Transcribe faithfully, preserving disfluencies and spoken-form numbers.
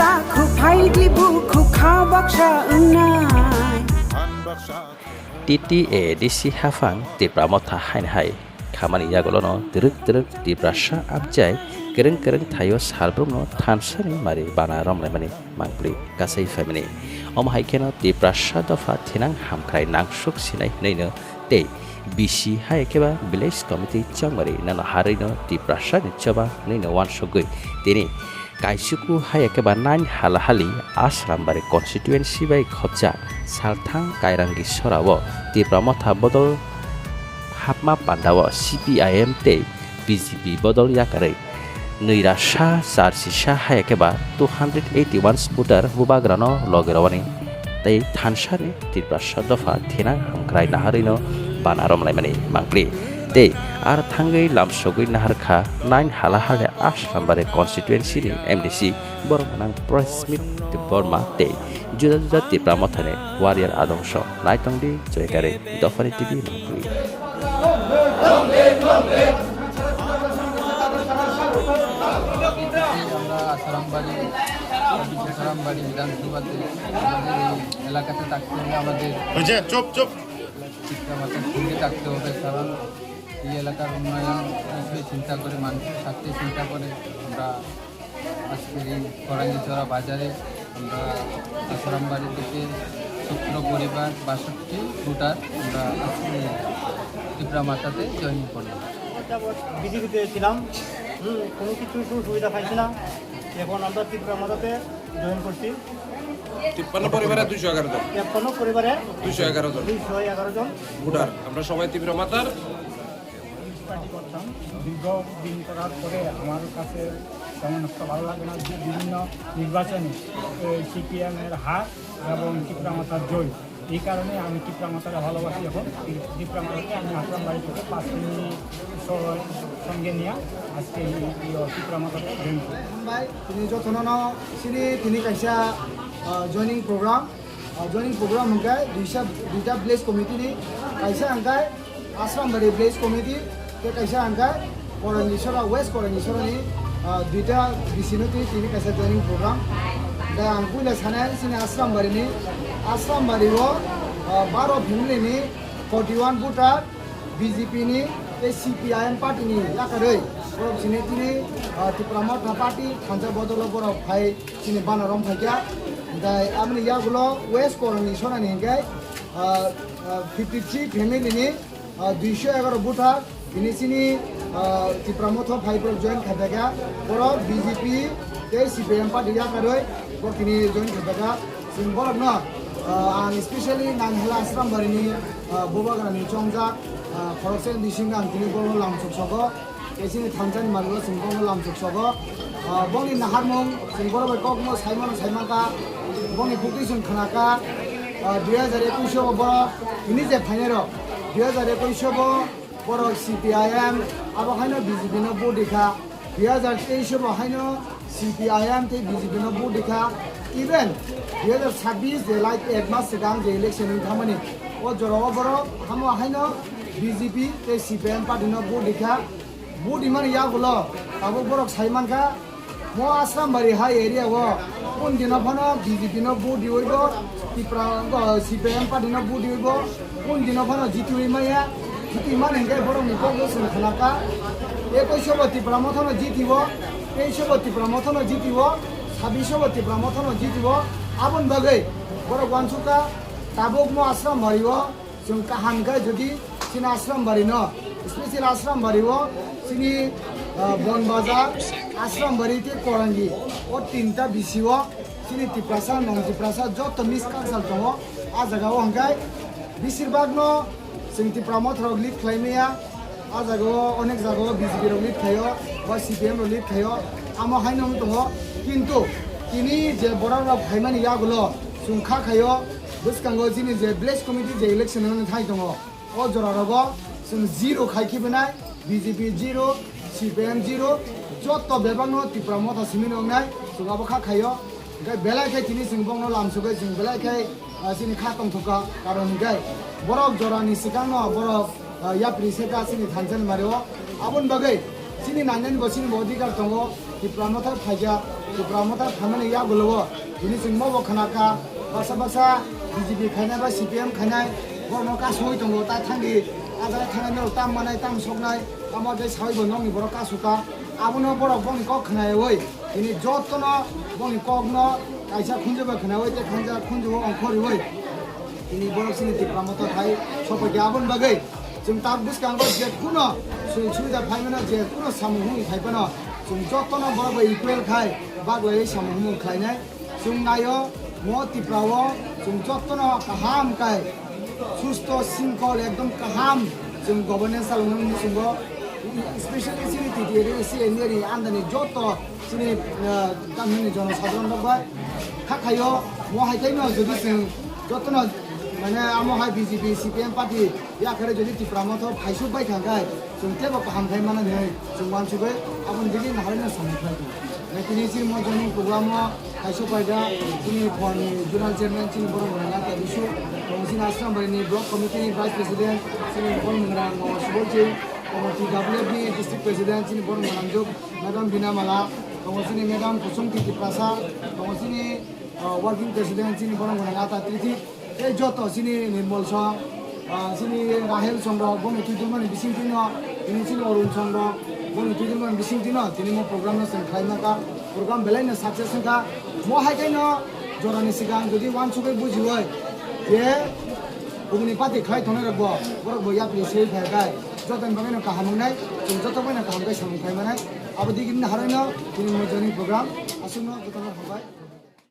Takhu phaidi bukhu kha baksa wngnai. T T A D C haphang Tipra Motha haini hai khamani yagulono twrwk twrwk Tiprasa amchai kwrwng kwrwng thaio salbrumno thansani mari bana romlaimani mangpli kasai phaimani. Omo hai kheno Tiprasa dopha thinang hamkrai nangsuk sinai hwnwino tei bisi hai khe ba village committee chongmari nano harwino Tiprasa ni choba hwnwino uansugwi tini kaisuku hai khe ba nine halahali Asrambari constituency bai khopjak salthang Kairangi sorao Tipra Motha bodol hapma pandao C P I M tei B J P bodol yakarwi nwira sa char sisa hai khe ba two hundred eighty one voter bubagrano loge rwani tei thansani Tiprasa dopha thinang hamkrai naharwino bana romlaimani mangpli tei ar thangwi lamsogwi naharkha nine halahali Asrambari constituency ni M D C borok gwnang Prasmit Debbarma tei juda juda Tipra Mothani warrior adongso naitongdi joyakari dophani T V mangpli. আমরা আসারামবাড়ি, আসারামবাড়ি বিধানসভাতে আমাদের এই এলাকাতে থাকতে হলে আমাদের হয়েছে, চুপ, চুপ। শিক্ষা মাতার সঙ্গে থাকতে হবে, কারণ এই এলাকার উন্নয়ন বিষয়ে চিন্তা করে, মানুষের স্বার্থে চিন্তা করে আমরা আজকের এই করাঙ্গিচড়া বাজারে আমরা আসারামবাড়ি থেকে সতেরো পরিবার, বাষট্টি ভোটার আমরা আজকে এই ত্রিপুরা মাতাতে জয়েন করলাম। বিজেপিতে ছিলাম, হুম, কোনো কিছু সুযোগ সুবিধা পাইছি না। এখন আমরা ত্রিপুরা মাতাতে জয়েন করছি। তিপ্পান্ন পরিবারে দুইশো এগারো জন। তিপ্পান্ন পরিবারে দুইশো এগারো জন। দুইশো এগারো জন। ভোটার। আমরা সবাই ত্রিপুরা মাতার। পার্টি করতাম। দীর্ঘ দিন করার পরে আমার কাছে তেমন একটা ভালো লাগে না যে বিভিন্ন নির্বাচনে সিপিএম এর হার এবং ত্রিপুরা মাতার জয়। এই কারণে আমি ত্রিপুরা মাতারে ভালোবাসি। এখন ত্রিপুরা মাতাকে আমি আসলাম বাড়ি থেকে পাঁচ মিনিট স-, সঙ্গে নিয়ে আজকে এই, এই ত্রিপুরা মাতাতে জয়েন করি। ভাই, তিনি যত্ন নাও, সিনি তিনি কাইসা, ah, joining program. Ah, joining program hwnkhe duisa, duita village committee ni, kaisa hwnkhe Asrambari village committee, tei kaisa hwnkhe Korangisora, West Korangisora ni, ah, duita B C no twi tini kaisa joining program. Da ang puila sanai sini Asrambari ni, Asrambari o, ah, baro family ni forty one voter B J P ni tei C P I M party ni yakarwi borok sini tini, ah, Tipra Motha party thansa bodolo borok phai. Chini bana rom phaikha. Hingke aboni yagulo West Koroni sonani hingke, ah, ah, fifty three family ni, ah, duiso egaroh bwthak. Bini chini, ah, Tipra Motha phai borok join khaiphaikha. Borok B J P tei C P I M party yakarwi borok tini join khaiphaikha. Chwng borokno, ah, ang specially Nanhala Asrambari ni, ah, Bubagra ni chongjak, ah, khoroksa ni bisingo ang tini borokno lamsok sogo. Tei chini thansa ni maligo chwng bono lamsok sogo. Ah, bongni naharmung chwng borok bai kokno saimano saimankha. Bongni bukti chwng khnakha. Ah, dui hajar ekush o borok tini je phainai rok, dui hajar ekush o bo borok C P I M, abo haino B J P no vote rikha. Dui hajar teis o bo haino C P I M tei B J P no vote rikha. Even dui hajar sabbish je last ek mas swkang je election wng thangmani, o jora o borok hamo haino B J P tei C P I M party no vote rikha. Vote rimani yagulo tabuk borok sai mankha, mo Asrambari hai area o kun dino phano B J P no vote riwi bo, Tipra, o, C P I M party no vote riwi bo, kun dino phano jitiwi maya, jitiwi mani hingke borok ni kok no chwng khnakha, ekush o bo Tipra Motha no jitiwo, teis o bo Tipra Motha no jitiwo, sabbish o bo Tipra Motha no jitiwo, aboni bagwi borok uansukha tabuk mo Asrambari o. Chwng kaham khe jodi chini Asrambari no, special Asrambari o chini, ah, Bonbazar, Asrambari tei Korangi o tinta B C o chini Tiprasa, non Tiprasa joto mix culture tongo. A jaga o hwnkhe besirbak no chwng Tipra Motha rok lead khlai maya. A jaga o onek jaga o B J P rok lead khaio, ba C P M rok lead khaio, amo haino wng tongo. Kintu tini je borok rok phaimani yagulo chwng kha khaio, bwskango chini je village committee je election wngwi thai tongo, o jora rogo chwng zero khai khibi nai, B J P zero, C P M zero, joto bebak no Tipra Motha simi no wngnai, chwng abo kha khaio. Hingke belai khe tini chwng bongno lamsogwi chwng belai khe, ah, chini kha tongthokha, karon hingke borok jorani swkangno borok, ah, yapri se ta chini thansa ni mari o. Aboni bagwi chini nainani bo chini bo odhikar tongo, Tipra Motha phaikha, Tipra Motha phaimani yagulo o tini chwng mobo khna kha, baksa baksa B J P khainai ba C P M khainai borokno kasugwi tongo, ta thangdi a jaga thangnai norok tam manai tam soknai, tamo tei sawi bo nokni borok kasuk kha. Abono borok bongni kok khnayawi tini jotono bongni kokno kaisa khunju bai khnayawi tei khanja khunju o ongkhorwi tini borok chini Tipra Motha thai sokphaikha. Aboni bagwi chwng tak bwskango je kuno sujog subida phaimano, je kuno samung humung phaiphano chwng jotono borok bai equal khai baglaiwi samung humung khlainai. Chwng naio, mo Tipra o chwng jotono kaham kai susto singkol ekdom kaham chwng governance chaloknani chwngbo, especially chini T T A D C N D A ni andani joto chini, ah, tamni jonosadharon rok bai kha khaio. Mo hai khe no jodi chwng jotono mane amo hai B J P C P M party yakhare jodi Tipra Motha phaisuk bai kha khai chwng teibo kaham khai mano hinwi chwng uansugwi aboni digi naharino samung khlai tongo. Tini chini mo joining program o kaisa paida chini phorni zonal chairman chini borok rwna ta bisu, tongo chini Asrambari ni block committee ni vice president chini borok rwna mo subol chini, tongo T W F ni district president chini borok rwna juk madam Bina Mala, tongo chini madam Kusum Titi Prasa, tongo chini, uh, working president chini borok rwna ta Titi. Tei joto chini Nirmal song, ah, chini Rahel song rok, boni twidulmani bisingtwi no, tini chini Arun song rok, boni twidulmani bisingtwi no, tini mo program no chwng khlai maka, program belai no success wngkha. Mo hai khe no jorani swkang jodi uansugwi bujiwi je kubuni party khlai tongnai rok bo, borok bo yapri se phai khai, jotoni bagwi no kaham wngnai, chwng joto bai no kaham khe samung khai manai. Abo digi ni haroi no tini mo joining program aswk no joto no hambai.